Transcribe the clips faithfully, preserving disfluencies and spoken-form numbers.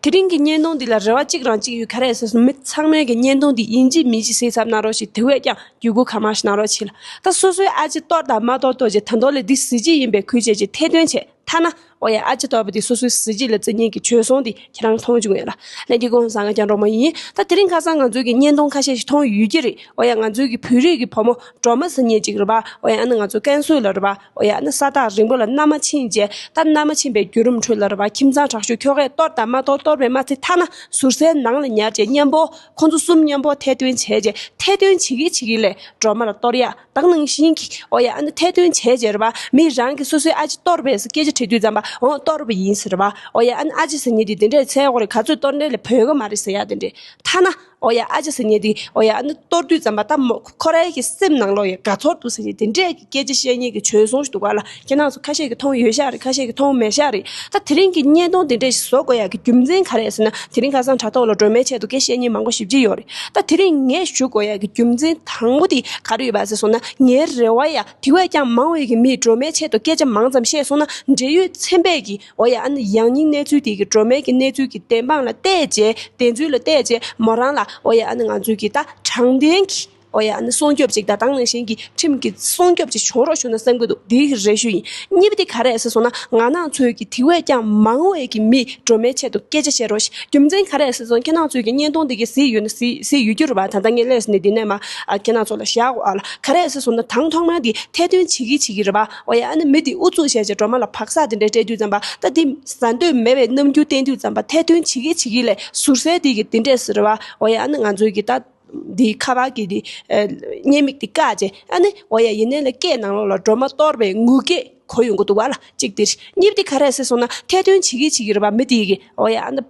དེ་རིང་གི་བརྙན་ཐུང་འདི་ལ་རེ་བ་གཅིག་རང་གཅིག་ཡོད། ག་རེ་ཟེར་སོང་མི་ཚང་མས་ཀྱི་བརྙན་ཐུང་འདི་ཡིན་གཅིག་མིན་གཅིག་གཟིགས་ཚར་གནང་རོགས་ཞེས། དེ་བས་ཀྱང་བརྒྱུད་སྐུར་གང་མང་ཞིག་གནང་རོགས་བྱེད་ལ། ད་སོ་སོའི་ཨ་ཅེ་གཏོར་དང་མ་གཏོར་གཏོར་བྱས། ད་མདོ་ལས་འདི་གཟི་བརྗིད་ཡིན་པའི་ཁུལ་བྱས་རྗེས་ཐལ་འདོན་བྱས། ཐ་ན་ཨོ་ཡ་ཨ་ཅེ་གཏོར་བ་འདི་སོ་སོའི་གཟི་བརྗིད་ལ་བརྩི་མཁན་གྱི་བྱོལ་སོང་འདི་ཁྱེད་རང་མཐོང་བྱུང་ཡོད་ལ། ལྷན་རྒྱས་སྐུ་ཁམས་བཟང་ང་རྒྱལ་འབྲོག་མོ་ཡིན། ད་དེ་རིང་ཁ་སང་ང་ཚོའི་གི་བརྙན་ཐུང་ཁ་ཤས་ཤིག་མཐོང་ཡོད་ཀྱི་རེད། ཨོ་ཡ་ང་ཚོའི་གི་བོད་རིགས་ཀྱི་བུ་མོ་སྒྲོལ་མ་ཟེར་མཁན་ཅིག་རེད་པ། ཨོ་ཡ་ཨ་ནི་ང་ཚོ་ཀན་སུའུ་ལ་རེད་པ། ཨོ་ཡ་ཨ་ནི་ས་ཐག་རིང་པོ་ལ་མནའ་མ་ཕྱིན་རྗེས། ད་མནའ་མ་ཕྱིན་པའི་བརྒྱུད་རིམ་ཁྲོད་ལ་རེད་པ། ཁྱིམ་ཚང་དྲག་ཤོས་ཁྱོ་གས་གཏོར་དང་མ་གཏོར། གཏོར་བས་མ་ཚད་ཐ་ན་ཟུར་སའི་ནང་ལ་ཉར་བྱས་མཉམ་པོ་ཁོང་ཚོ་གསུམ་མཉམ་པོ་ཐལ་འདོན་བྱས་རྗེས། ཐལ་འདོན་བྱེད་ཀྱི་བྱེད་ཀྱི་ལས་སྒྲོལ་མ་ལ་གཏོར་ཡག་ད་ག་ནང་བཞིན་གྱི་ཨོ་ཡ་ཨ་ནི་ཐལ་འདོན་བྱས་རྗེས་རེད་པ། མི་རང་གིས་སོ་སོའི་ཨ་ཅེ་གཏོར་བས་ཟེར་སྐད་ཆ་དྲིས་དུས་ཙམ་པ། འོང་གཏོར་བ་ཡིན་ཟེར་རེད་པ། ཨོ་ཡ་ཨ་ནི་ཨ་ཅེ་ཟེར་མཁན་དེ་དེ་འདྲས་འཚོལ་དགོས་རེད། ག་ཚོད་གཏོར་འདྲ་ལས་བོད་ག་མ་རེད་ཟེར་ཡག་དེ་འདྲས། ཐ་ན་ཨོ་ཡ་ཨ་ཅེ་ཟེར་མཁན་དེ་ཨོ་ཡ་ཨ་ནི་གཏོར་དུས་ཙམ་པ་ད་མོ་ཁོ་རའི་གི་སེམས་ནང་ལོགས་ཡ་དགའ་ཚོར་འདུག་ཟེར་མཁན་དེ་འདྲས་ཀྱི་སྐད་ཆ་བཤད་མཁན་གྱི་བྱོལ་སོང་ཞིག་འདུག་ག་ལ། ཁྱེད་རང་ཚོ་ཁ་ཤས་ཀྱིས་མཐོང་ཡོད་ཤག་རེད། ཁ་ཤས་ཀྱིས་མཐོང་མེད་ཤག་རེད། ད་དེ་རིང་གི་བརྙན་ཐུང་དེ་འདྲས་ཤིག་བཟོ་དགོས་ཡག་གི་རྒྱུ་མཚན་ག་རེ་རེད་ཟེར་ན། དེ་རིང་ཁ་སང་དྲ་ཐོག་ལ་སྒྲོལ་མའི་ཆེད་དུ་སྐད་བཤད་མཁན་མང་པོ་ཞེ་པོ་ཅིག་ཡོད་རེད། ད་དེ་རིང་ངས་ཞུ་དགོས་ཡག་གི་རྒྱུ་མཚན་དང་པོ་དེ་ག་རེ་ཡོད་པ་ཟེར་སོང་ན། ངའི་རེ་བ་ཡ་དེ་བས་ཀྱང་མང་བའི་གི་མིས་སྒྲོལ་མའི་ཆེད་དུ་སྐད་ཆ་མང་ཙམ་བཤད་སོང་ན། འབྲེལ་ཡོད་ཚན་པས་ཀྱིས་ཨོ་ཡ་ཨ་ནི་ཡང་སྙིང་གནས་ཚུལ་དེ་གི་སྒྲོལ་མའི་གི་གནས་ཚུལ་གྱི་བདེན་དཔང་ལ་བལྟས་རྗེས། བདེན་ཚུལ་ལ་བལྟས་རྗེས་མོ་རང་ལ་ཨོ་ཡ་ཨ་ནི་ང་ཚོའི་གི་ད་དྲང་བདེན་གྱི་ཨོ་ཡ་ཨ་ནི་སྲུང་སྐྱོབ་ཅིག་དང་། དེ་ནང་བཞིན་གྱི་ཁྲིམས་ཀྱི་སྲུང་སྐྱོབ་ཅིག་བྱུང་རོགས་ཞུ་ན་བསམ་གྱི་འདུག་འདི་གི་རེ་ཞུ་ཡིན། གཉིས་པ་དེ་ག་རེ་རེད་ཟེར་སོང་ན། ང་རང་ཚོའི་གི་དེ་བས་ཀྱང་མང་བའི་གི་མིས་སྒྲོལ་མའི་ཆེད་དུ་སྐད་ཆ་བཤད་རོགས་ཞེས། རྒྱུ་མཚན་ག་རེ་རེད་ཟེར་སོང་། ཁྱེད་རང་ཚོའི་གི་བརྙན་ཐུང་འདི་གི་གཟིགས་ཡོད་ན་གཟིགས་གཟིགས་ཡོད་རྒྱུ་རེད་པ། ད་ལྟ་ངས་ལས་ནས་འདི་ནས་མ་ཨ་ཁྱེད་རང་ཚོ་ལ་བཞག་གོ་ཨ་ལ། ག་རེ་རེད་ཟེར་སོང་ན། དང་ཐོག་མ་འདི་ཐལ་འདོན་བྱེད་ཀྱི་བྱེད་ཀྱི་རེད་པ། ཨོ་ཡ་ཨ་ནི་མི་འདི་ཨུ་ཚུགས་བྱས་བྱས་སྒྲོལ་མ་ལ་བག་ཟ་དེ་འདྲས་སྤྲད་དུས་ཙམ་པ། ད་འདི་ཟ་འདོད་མེད་པའི་རྣམ་འགྱུར་བསྟན་དུས་ཙམ་པ། ཐལ་འདོན་བྱེད་ཀྱི་བྱེད་ཀྱི་ལས་ཟུར་ཟའི་འདི་གི་དེ་འདྲས་ཟེར་བ། ཨོ་ཡ་ཨ་ནི་ང་ཚོའི་གི་ད་འདི་ཁ་པར་གི་འདི་ཨ་བརྙན་མིག་འདི་བཀག་བྱས། ཨ་ནི་ཨོ་ཡ་ཡིན་ནའི་ལས་སྐད་ནང་ལོགས་ལ་སྒྲོལ་མ་གཏོར་བའི་ངུ་སྐད་གོ་ཡོང་གི་འདུག་བ་ལ། གཅིག་དེ་རེད། གཉིས་པ་དེ་ག་རེ་རེད་ཟེར་སོང་ན། ཐལ་འདོན་བྱེད་ཀྱི་བྱེད་ཀྱི་རེད་པ། མི་འདི་གི་ཨོ་ཡ་ཨ་ནི་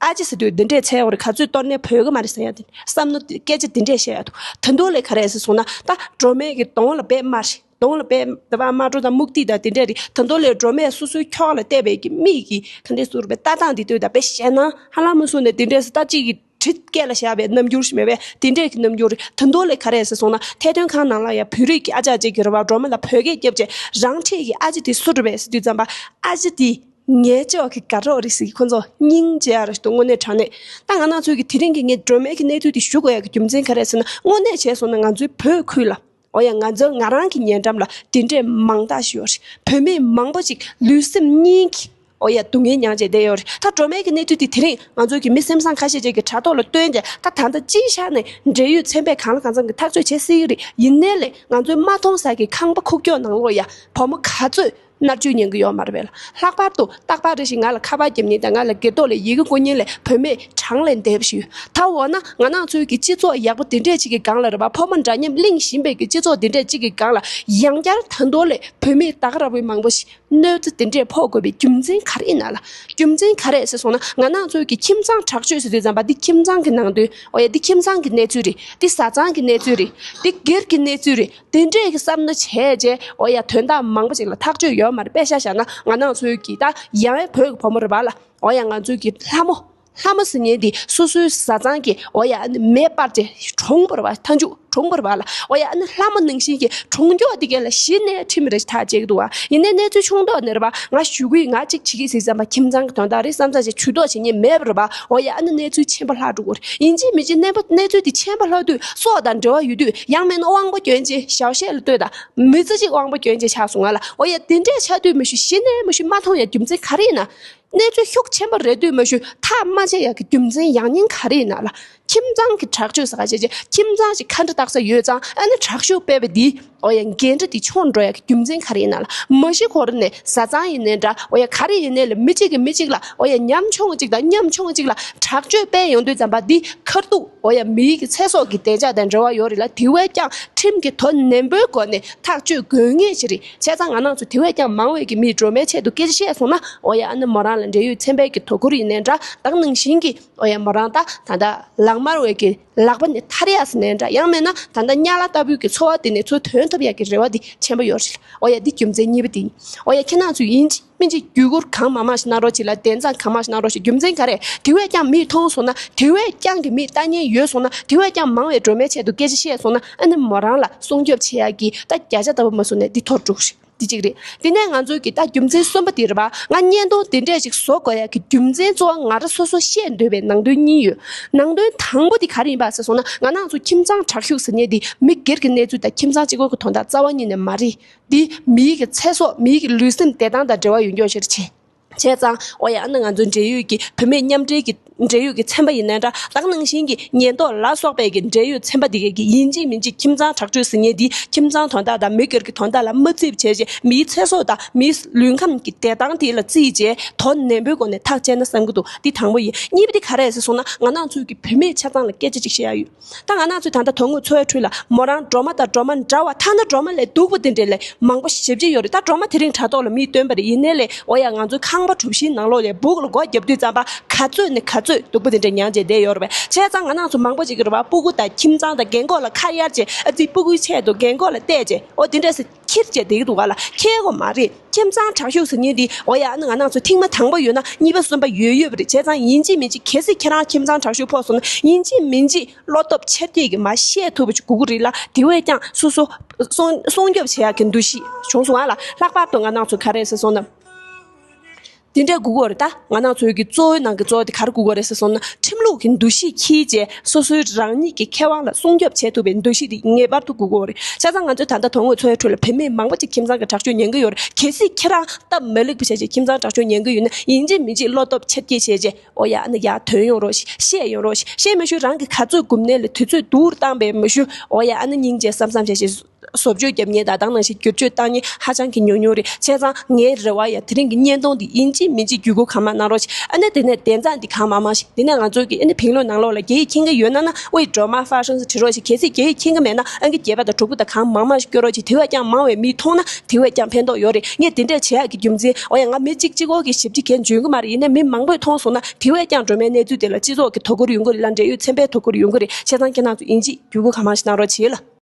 ཨ་ཅེ་ཟེར་དུས་འདི་འདྲས་འཚོལ་དགོས་རེད། ག་ཚོད་གཏོར་ནའི་བོད་ག་མ་རེད་ཟེར་ཡག་དེ། བསམ་མནོ་སྐད་ཆ་འདི་འདྲས་བཤད་ཡག་འདུག་དེ་འདུག་ལས་ག་རེ་རེད་ཟེར་སོང་ན། ད་སྒྲོལ་མའི་གི་གདོང་ལ་དཔེ་དམར་རེད། གདོང་ལ་དཔེ་དཔེ་དམར་པོ་དང་སྨུག་ཐིག་དང་དེ་འདྲས་རེད། དེ་འདུག་ལས་སྒྲོལ་མས་སོ་སོའི་ཁྱོགས་ལ་བལྟས་པའི་གི་མིག་གིས་ག་འདྲས་ཟེར་བའི་ལྟ་སྟངས་འདི་ལྟོས་དང་། དཔེ་ཞེད་སྣང་ཧ་ལམ་མ་སོང་ནས་དེ་འདྲས་སུ་ད་གཅིག་གི་གྲི་སྐེ་ལ་བཞག་པའི་རྣམ་འགྱུར་ཞིག་མེད་པས། དེ་འདྲས་ཀྱི་རྣམ་འགྱུར་རེད། དེ་འདུག་ལས་ག་རེ་རེད་ཟེར་སོང་ན། ཐལ་འདོན་ཁང་ནང་ལ་ཡ་བོད་རིགས་ཀྱི་ཨ་ཅག་ཅིག་གིས་རེད་པ། སྒྲོལ་མ་ལ་བོད་སྐད་བརྒྱབ་བྱས། རང་འཁྲིས་ཀྱི་ཨ་ཅེ་དེ་སུ་རེད་པས་ཟེར་དུས་ཙམ་པ། ཨ་ཅེ་དེ་ངའི་ཅོག་གི་དགའ་གྲོགས་རེད་ཟེར་གྱི། ཁོ་ཚོ་སྙིང་རྗེ་ཡག་རེད་འདུག་དངོས་གནས་དྲང་གནས། ད་ང་རང་ཚོའི་གི་དེ་རིང་གི་ངས་སྒྲོལ་མའི་གི་གནས་ཚུལ་དེ་ཞུ་དགོས་ཡག་གི་རྒྱུ་མཚན་ག་རེ་རེད་ཟེར་ན། དངོས་གནས་བྱས་སོང་ན་ང་ཚོའི་བོད་ཁུལ་ལ། ཨོ་ཡ་ང་ཚོ་ང་རང་གི་ཉེ་འགྲམ་ལ་དེ་འདྲས་མང་དག་ཞིག་ཡོད་རེད། བོད་མི་མང་པོ་ཅིག་ལུས་སེམས་གཉིས་ཀྱིས་ཨོ་ཡ་སྡུག་བསྔལ་མྱངས་བྱས་བསྡད་ཡོད་རེད། ད་སྒྲོལ་མའི་གི་གནས་ཚུལ་དེ་དེ་རིང་ང་ཚོའི་གི་མི་སེམས་བཟང་ཁ་ཤས་ཅིག་གིས་དྲ་ཐོག་ལ་བཏོན་བྱས། ད་ད་ལྟ་སྤྱིའི་ཆ་ནས་འབྲེལ་ཡོད་ཚན་པས་གང་ལ་གང་འཚམ་གྱིས་ཐག་གཅོད་བྱེད་སྲིད་ཀྱི་རེད། ཡིན་ནའི་ལས་ང་ཚོའི་མ་མཐོང་ས་གི་ཁང་པ་ཁུག་ཀྱོག་ནང་ལོགས་ཡ་བུ་མོ་ག་ཚོད་མནར་གཅོད་མྱོང་གི་ཡོད་མ་རེད་པས་ལ། ལྷག་པར་དུ་རྟག་པར་རེ་ཞིག་ང་ལ་ཁ་པར་རྒྱབ་མཁན་དང་། ང་ལ་སྒེར་ཐོག་ལ་ཡི་གེ་བསྐུར་མཁན་ལ་བུད་མེད་གྲངས་ལས་འདས་པ་ཞིག་ཡོད། ད་འོ་ན་ང་རང་ཚོའི་གི་སྤྱི་ཚོགས་ཡག་པོ་དེ་འདྲས་ཅིག་གི་སྒང་ལ་རེད་པ། ཕོ་མོ་འདྲ་མཉམ་གླེང་བཞིན་པའི་གི་སྤྱི་ཚོགས་དེ་འདྲས་ཅིག་གི་སྒང་ལ། ཡང་བསྐྱར་ད་དུང་ལས་བུད་མེད་ད་ག་རང་བུ་མང་པོ་ཞིག་གནོད་འཚེ་དེ་འདྲས་ཕོག་དགོས་པའི་རྒྱུ་མཚན་ག་རེ་ཡིན་ན་ལ། རྒྱུ་མཚན་ག་རེ་ཟེར་སོང་ན། ང་རང་ཚོའི་གི་ཁྱིམ་ཚང་དྲག་སྤྱོད་ཟེར་དུས་ཙམ་པ། འདི་ཁྱིམ་ཚང་གི་ནང་དོན། ཨོ་ཡ་འདི་ཁྱིམ་ཚང་གི་གནས་ཚུལ་རེད། འདི་བཟའ་ཚང་གི་གནས་ཚུལ་རེད། འདི་སྒེར་གྱི་གནས་ཚུལ་རེད། དེ་འདྲས་ཀྱི་བསམ་བློ་བྱས་རྗེས། ཨོ་ཡ་དོན་དག་མང་པོ་ཅིག་ལ་ཐག་གཅོད་ཡོད་མ་རེད། དཔེ་ཆ་བཞག་ན་ང་རང་ཚོའི་གི་ད་ཡང་བོད་ཀྱི་བུ་མོ་རེད་པ་ལ། ཨོ་ཡ་ང་ཚོའི་གི་ལྷ་མོ། ལྷ་མོ་ཟེར་མཁན་འདི་སོ་སོའི་བཟའ་ཚང་གི་ཨོ་ཡ་ཨ་ནི་མེ་སྤར་ཏེ་གྲོངས་པ་རེད་པ། མཐའ་མཇུག་གྲོངས་པ་རེད་པ་ལ། ཨོ་ཡ་ཨ་ནི་ལྷ་མོ་ནང་བཞིན་གྱི་གྲོངས་མགྱོགས་འདི་གས་ལ་གཞི་ནས་ཁྲིམས་རེ་ཐག་བཅད་ཀྱི་འདུག་པ། ཡིན་ནའི་གནས་ཚུལ་ཆུང་མདོག་ནས་རེད་པ། ང་ཞུ་གི་ཡིན། ང་གཅིག་བྱེད་ཀྱི་ཟིག་བསམ་པ། ཁྱིམ་ཚང་གི་དོན་དག་རེད་བསམ་ཙང་ཅིག་ཇུས་གཏོགས་བྱེད་མཁན་མེད་པ་རེད་པ། ཨོ་ཡ་ཨ་ནི་གནས་ཚུལ་ཆེན་པོ་ལྷག་འགྲོ་གི་རེད། ཡིན་གཅིག་མིན་གཅིག་གནས་པ་གནས་ཚུལ་འདི་ཆེན་པོ་ལྷག་དུས་སྲོག་དང་འབྲེལ་བ་ཡོད་དུས། ཡང་མིན་ན་དབང་པོ་སྐྱོན་ཅན་ཞའོ་ཤེ་ལ་ལྟོས་དང་། མི་ཚེ་གཅིག་དབང་པོ་སྐྱོན་ཅན་ཆགས་སོང་ང་ལ། ཨོ་ཡ་དེ་འདྲས་ཆགས་དུས་མ་ཞུ་གཞི་ནས་མ་ཞུ་མ་མཐོང་ཡ་རྒྱུ་མཚན་ག་རེ་ཡིན་ན། གནས་ཚུལ་ཤུགས་ཆེན་པོ་རེད་དུས་མ་ཞུ་ཐག་མ་བཅད་ཡག་གི་རྒྱུ་མཚན་ཡང་སྙིང་ག་རེ་ཡིན་ན་ལ། ཁྱིམ་ཚང་གི་དྲག་སྤྱོད་ཟེར་ག་བྱས་རྗེས། ཁྱིམ་ཚང་ཞིག་ཁ་འདྲ་བཏགས་ས་ཡོད་ཙང་། ཨ་ནི་དྲག་ཤུགས་སྤེལ་བ་འདིས་ཨོ་ཡ་འགན་འཁྲི་འདི་ཆུང་འགྲོ་ཡག་གི་རྒྱུ་མཚན་ག་རེ་ཡིན་ན་ལ། མ་གཞི་ཁོ་རང་ནས་བཟའ་ཚང་ཡིན་ནའི་འདྲ། ཨོ་ཡ་ག་རེ་ཡིན་ནའི་ལ། མི་གཅིག་གིས་མི་གཅིག་ལ་ཨོ་ཡ་ཉམ་ཆུང་གཅིག་དང་ཉམ་ཆུང་གཅིག་ལ་དྲག་སྤྱོད་སྤེལ་ཡོང་དུས་ཙམ་པ། འདི་ཁ་ཐུག་ཨོ་ཡ་མིའི་གི་ཚེ་སྲོག་གི་བདེ་འཇགས་དང་འབྲེལ་བ་ཡོད་རེད་ལ། དེ་བས་ཀྱང་ཁྲིམས་ཀྱི་དོ་ནན་པོའི་སྒོ་ནས་ཐག་གཅོད་དགོས་ངེས་ཅིག་རེད། བྱས་ཙང་ང་རང་ཚོ་དེ་བས་ཀྱང་མང་བའི་གི་མིས་སྒྲོལ་མའི་ཆེད་དུ་སྐད་ཆ་བཤད་སོང་ན། ཨོ་ཡ་ཨ་ནི་མོ་རང་ལ་འབྲེལ་ཡོད་ཚན་པའི་གི་དོ་ཁུར་ཡིན་ནའི་འདྲ། ད་ག་ནང་བཞིན་གྱི་ཨོ་ཡ་མོ་རང་ད་ད་ལྟ་ལག་དམར་བའི་གི་ལག་པ་ནས་ཐར་ཡག་ཟེར་ནའི་འདྲ། ཡང་མིན་ན་ད་ལྟ་དམྱལ་བ་ལྟ་བུའི་གི་འཚོ་བ་དེ་ནས་ཚུར་ཐོན་ཐུབ་ཡག་གི་རེ་བ་འདི་ཆེན་པོ་ཡོད་རེད། ཨོ་ཡ་འདི་རྒྱུ་མཚན་གཉིས་པ་དེ་ཡིན། ཨོ་ཡ་ཁྱེད་རང་ཚོས་ཡིན་གཅིག་མིན་གཅིག་བརྒྱུད་སྐུར་གང་མང་མང་ཞིག་གནང་རོགས་གྱིས་ལ། དན་རྩ་གང་མང་ཞིག་གནང་རོགས་གྱིས། རྒྱུ་མཚན་ག་རེ། དེ་བས་ཀྱང་མིས་མཐོང་སོང་ན། དེ་བས་ཀྱང་གི་མིས་ལྟ་མཁན་ཡོད་སོང་ན། དེ་བས་ཀྱང་མང་བའི་སྒྲོལ་མའི་ཆེད་དུ་སྐད་ཆ་བཤད་སོང་ན། ཨ་ནི་མོ་རང་ལ་སྲུང་སྐྱོབ་བྱེད་ཡག་གི་ད་བརྒྱ་ཆ་ལྟ་བུ་མ་སོང་ནས་འདི་ཐོར་འགྲོ་གི་རེད། གཅིག་རེད། དེ་ནས་ང་ཚོའི་གི་ད་རྒྱུ་མཚན་གསུམ་པ་དེ་རེད་པ། ང་བརྙན་ཐུང་དེ་འདྲས་ཞིག་བཟོ་དགོས་ཡ་གི་རྒྱུ་མཚན་གཙོ་བོ་ང་རང་སོ་སོ་བཤད་འདོད་པའི་ནང་དོན་གཉིས་ཡོད། ནང་དོན་དང་པོ་དེ་ག་རེ་ཡིན་པ་ཟེར་སོང་ན། ང་རང་ཚོ་ཁྱིམ་ཚང་དྲག་ཤུགས་ཟེར་མཁན་དེ་མི་སྒེར་གྱི་གནས་ཚུལ་དང་ཁྱིམ་ཚང་གཅིག་པོ་གི་དོན་དག་རྩ་བ་ཉིད་ནས་མ་རེད། འདི་མིའི་གི་ཚེ་སྲོག་མིའི་གི་ལུས་སེམས་བདེ་ཐང་དང་འབྲེལ་བ་ཡོད་མཁན་ཞིག་རེད། བྱས་ཙང་ཨོ་ཡ་ཨ་ནི་ང་ཚོའི་འབྲེལ་ཡོད་ཀྱི་བུད་མེད་མཉམ་འབྲེལ་གྱི་འབྲེལ་ཡོད་ཀྱི་ཚན་པ་ཡིན་ནའི་འདྲ། ད་ག་ནང་བཞིན་གྱི་ཉེན་རྟོག་ལ་སོགས་པའི་གི་འབྲེལ་ཡོད་ཚན་པ་འདི་གས་ཀྱིས་ཡིན་གཅིག་མིན་གཅིག་ཁྱིམ་ཚང་དྲག་སྤྱོད་ཟེར་མཁན་འདི་ཁྱིམ་ཚང་དོན་དག་དང་མི་སྒེར་གྱི་དོན་དག་ལ་དམའ་འཛེམ་བྱས་བྱས་མིའི་ཚེ་སྲོག་དང་མིའི་ལུས་ཁམས་ཀྱི་བདེ་ཐང་དེ་ལ་བརྩིས་བྱས་དོ་ནན་པོའི་སྒོ་ནས་ཐག་བཅད་ན་བསམ་གྱི་འདུག་འདི་དང་པོ་ཡིན། གཉིས་པ་འདི་ག་རེ་རེད་ཟེར་སོང་ན། ང་རང་ཚོའི་གི་བུད་མེད་ཆ་ཚང་ལ་སྐད་ཆ་ཅིག་བཤད་ཡ་ཡོད། ད་ང་རང་ཚོས་ད་ལྟ་དོན་དངོས་འཚོ་བའི་ཁྲོད་ལ་མོ་རང་སྒྲོལ་མ་དང་སྒྲོལ་མ་འདྲ་བ། ཐ་ན་སྒྲོལ་མ་ལས་སྡུག་པ་དེ་འདྲས་ལས་མང་པོ་ཞེ་པོ་ཅིག་ཡོད་རེད། ད་སྒྲོལ་མ་དེ་རིང་དྲ་ཐོག་ལ་མིས་བཏོན་པ་རེད། ཡིན་ནའི་ལས་ཨོ་ཡ་ང་ཚོའི་ཁང་པ་གྲུ་བཞིའི་ནང་ལོགས་ལ་སྦུག་ལ་སྒོ་བརྒྱབ་དུས་ཙམ་པ་ག་ཚོད་ནས་ག་ཚོད་སྡུག་པ་དེ་འདྲས་མྱངས་བྱས་བསྡད་ཡོད་རེད་པས། བྱས་ཙང་ང་རང་ཚོ་མང་པོ་ཅིག་གིས་རེད་པ། སྤུ་གུ་དང་ཁྱིམ་ཚང་དང་རྒན་འཁོགས་ལ་ཁ་གཡར་བྱས། ཨ་ཙི་སྤུ་གུའི་ཆེད་དུ་རྒན་འཁོགས་ལ་བལྟས་བྱས་ཨོ་དེ་འདྲས་སེ་ཁྱེར་བྱས་བསྡད་ཀྱི་འདུག་ག་ལ། ཁྱེར་དགོས་མ་རེད། ཁྱིམ་ཚང་དྲག་ཤུགས་ཟེར་མཁན་འདི་ཨོ་ཡ་ཨ་ནི་ང་རང་ཚོ་ཐེངས་མ་དང་པོ་ཡོད་ན་གཉིས་པ་གསུམ་པ་ཡོད་ཡོད་པ་རེད། བྱས་ཙང་ཡིན་གཅིག་མིན་གཅིག་གལ་སྲིད་ཁྱེད་རང་ཁྱིམ་ཚང་དྲག་ཤུགས་ཕོག་སོང་ན་ཡིན་གཅིག་མིན་གཅིག་བློ་སྟོབས་ཆེར་སྐྱེད་ཀྱིས་མར་བཤད་ཐུབ་པ་ཞིག་དགོས་ཀྱི་རེད་ལ། དེ་བས་ཀྱང་སོ་སོ་སྲུང་སྲུང་སྐྱོབ་བྱེད་ཡག་གི་འདུ་ཤེས་བྱུང་སོང་ང་ལ། ལྷག་པར་དུ་ང་རང་ཚོ་ག་རེ་ཟེར་སོང་ན། དེ་འདྲའི་དགོས་ཀྱི་རེད། ད་ང་རང་ཚོའི་གི་གཙོ་བོའི་ནང་གི་གཙོ་བོ་དེ་ག་རེ་དགོས་ཀྱི་རེད་ཟེར་སོང་ན། ཁྲིམས་ལུགས་ཀྱི་འདུ་ཤེས་འཁྱེར་བྱས་སོ་སོའི་རང་ཉིད་ཀྱི་ཁེ་དབང་ལ་སྲུང་སྐྱོབ་བྱེད་ཐུབ་པའི་འདུ་ཤེས་དེ་ངེས་པར་དུ་དགོས་ཀྱི་རེད། བྱས་ཙང་ང་ཚོས་ད་ལྟ་དོན་དངོས་འཚོ་བའི་ཁྲོད་ལ་བུད་མེད་མང་པོ་ཅིག་ཁྱིམ་ཚང་གི་དྲག་སྤྱོད་ཉན་གྱི་ཡོད་རེད། གལ་སྲིད་ཁྱེད་རང་སྟབས་མ་ལེགས་པ་བྱས་བྱས་ཁྱིམ་ཚང་དྲག་སྤྱོད་ཉན་གྱི་ཡོད་ན་ཡིན་གཅིག་མིན་གཅིག་བློ་སྟོབས་ཆེར་སྐྱེད་བྱས་བྱས་ཨོ་ཡ་ཨ་ནི་ཡར་ཐོན་ཡོང་རོགས་ཞེས། བཤད་ཡོང་རོགས་ཞེས། བཤད་མ་ཞུ་རང་གི་ག་ཚོད་སྒུག་ནས་ལ་དུས་ཚོད་སྡུག་རུ་བཏང་བས་མ་ཞུ། ཨོ་ཡ་ཨ་ནི་སྙིང་རྗེ་བསམ་བསམ་བྱས་བྱས་བཟོ་བཅོས་རྒྱབ་མཁན་དང་ད་ག་ནང་བཞིན་བསྒྱུར་བཅོས་བཏང་མཁན་ཧ་ཅང་གི་ཉུང་ཉུང་རེད། བྱས་ཙང་ངའི་རེ་བ་ཡ་དེ་རིང་གི་བརྙན་ཐུང་འདི་ཡིན་གཅིག་མིན་གཅིག་བརྒྱུད་སྐུར་གང་མང་གནང་རོགས་ཞེས། ཨ་ནི་དེ་ནས་དེང་སང་འདི་གང་མང་མང་ཞིག་དེ་ནས་ང་ཚོའི་གི་ཨ་ནི་བིང་ལོ་ནང་ལོགས་ལ་རྒྱ་ཡིག་མཁྱེན་གི་ཡོད་ན་ན་ཝེ་སྒྲོལ་མ་ཧྥ་ཤན་བྲིས་རོགས་ཞེས། གལ་སྲིད་རྒྱ་ཡིག་མཁྱེན་གི་མེད་ན་ཨང་ཀི་བརྒྱད་པ་དང་དྲུག་པ་དང་གང་མང་མང་ཞིག་སྐྱོར་རོགས་ཞེས། དེ་བས་ཀྱང་མང་བའི་མིས་མཐོང་ན་དེ་བས་ཀྱང་ཕན་ཐོགས་ཡོད་རེད། ངས་དེ་འདྲས་བྱེད་ཡག་གི་རྒྱུ་མཚན་ཨོ་ཡ་ང་མི་གཅིག་གཅིག་པོ་གི་ཞིབ་ཕྲ་གས་འཇོན་གི་མ་རེད། ཡིན་ནའི་མི་མང་པོས་མཐོང་སོང་ན་དེ་བས་ཀྱང་སྒྲོལ་མའི་གནས་ཚུལ་དེ་ལ་སྤྱི་ཚོགས་ཀྱི་དོ་ཁུར་ཡོང་གི་རེད་ལ། འབྲེལ་ཡོད་ཚན་པའི་དོ་ཁུར་ཡོང་གི་རེད། བྱས་ཙང་ཁྱེད་རང་ཚོ་ཡིན་གཅིག་བརྒྱུད་སྐུར་གང་མང་ཞིག་གནང་རོགས་བྱེད་ལ།